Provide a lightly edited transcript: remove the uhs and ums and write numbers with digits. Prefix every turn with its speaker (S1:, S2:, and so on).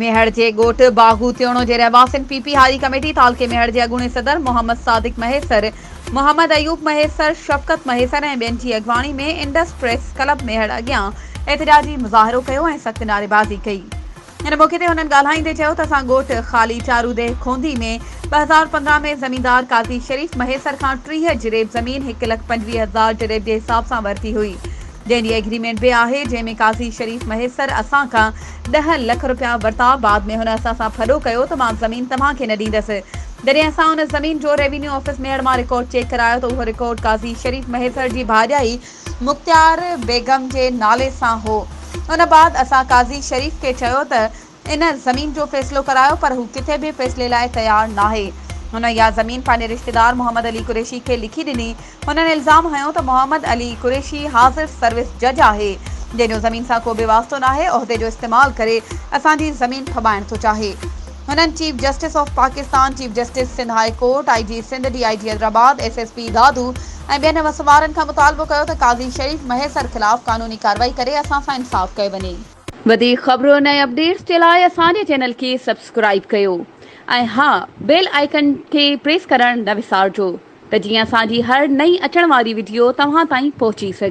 S1: ميهڙ جي ڳوٺ باغو تيوڻو جي رهواسين پي پي هاري ڪميٽي تعلقي ميهڙ جي اڳوڻي صدر محمد صادق مهيسر، محمد ايوب مهيسر، شفقت مهيسر ۽ ٻين جي اڳواڻي ۾ انڊس پريس ڪلب ميهڙ اڳيان احتجاجي مظاهرو ڪيو ۽ سخت نعريبازي ڪئي. ان موقعي تي هنن ڳالهائيندي چيو ته اسان ڳوٺ خالي چارو ديهه کوندي ۾ 2015 ۾ زميندار قاضي شريف مهيسر کان 30 جريب زمين هڪ لک 25 هزار جريب جي حساب سان ورتي هئي جنهن جي ايگريمينٽ به آهي، جنهن ۾ قاضي شريف مهيسر اسان کان ڏهه لک رپيا ورتا، بعد ۾ هن اسان سان ڦڏو ڪيو ته مان زمين توهان کي نه ڏيندس، جڏهن اسان ان زمين جو ريونيو آفيس ميهڙ مان رڪارڊ چيڪ ڪرايو ته اهو رڪارڊ قاضي شريف مهيسر جي ڀاڄائي مختيار بيگم جي نالي سان هو، ان بعد اسان قاضي شريف کي چيو ته ان زمين جو فيصلو ڪرايو پر هو ڪٿي به فيصلي لاء تيار ناهي. هن اها زمين پنهنجي رشتيدار محمد علي قريشي کي لکي ڏني. هنن الزام هنيو ته محمد علي قريشي حاضر سروس جج آهي، جنهن جو زمين سان ڪو به واسطو ناهي، عهدي جو استعمال ڪري اسان جي زمين ڦٻائڻ ٿو چاهي. هنن chief justice of Pakistan, chief justice Sindh high court, I G Sindh, D I G Hyderabad, S S P Dadu ۽ ٻين وس وارن کان مطالبو ڪيو ته قاضي شريف مهيسر خلاف قانوني ڪارروائي ڪري اسان سان انصاف ڪيو وڃي. وڌيڪ خبرن ۽ اپڊيٽس جي لاء اسان جي چينل کي سبسڪرائيب ڪيو ۽ ها بيل آئيڪن کي پريس ڪرڻ نه وسارجو ته جيئن اسان جي هر نئين اچڻ واري وڊيو توهان تائين پهچي سگهي.